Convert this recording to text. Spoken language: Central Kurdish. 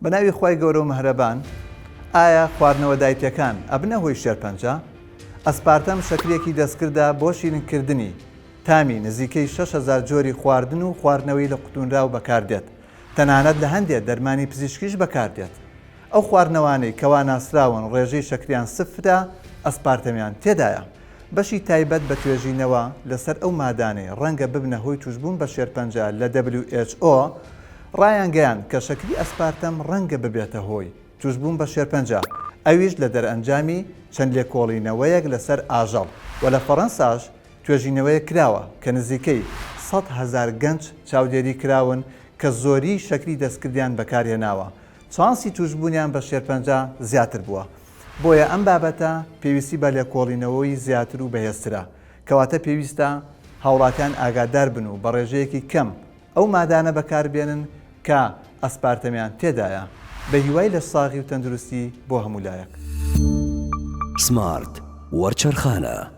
بە ناوی خوای گەورە و مهرەبان ئایا خواردنەوە دایتەکان ئەبنە هۆی شێرپەنجە؟ ئەسپارتەم شەکرێکی دەستکردە بۆ شیرینکردنی تامی نزیکەی 6000 جۆری خواردن و خواردنەوەی لە قوتونراو بەکاردێت تەنانەت لە هەندێ دەرمانی پزیشکیش بەکاردێت ئەو خواردنەوانەی کەوا ناسراون ڕێژەی شەکریان سفرە ئەسپارتەمیان تێدایە. بەشی تایبەت بە توێژینەوە لەسەر ئەو مادانەی ڕەنگە ببنە هۆی توشبوون بە شێرپەنجە لە WHO ڕایانگەیاند کە شەکری ئەسپارتەم ڕەنگە ببێتە هۆی توشبوون بە شێرپەنجە ئەویش لە دەرئەنجامی چەند لێکۆڵینەوەیەک لەسەر ئاژەڵ و لە فەڕەنساش توێژینەوەیەک کراوە کە نزیکەی 100,000 گەنج چاودێری کراون کە زۆریی شەکری دەستکردیان بەکارهێناوە چانسی توشبوونیان بە شێرپەنجە زیاتر بووە. بۆیە ئەم بابەتە پێویستی بە لێکۆڵینەوەی زیاتر و بەهێزترە. کەواتە پێویستە هاوڵاتیان ئاگادار بن و بە ڕێژەیەکی کەم ئەو مادانە بەکاربێنن کە ئەسپارتەمیان تێدایە. بە هیوای لەشساغی و تەندروستی بۆ هەموو لایەک. سمارت وەرچەرخانە.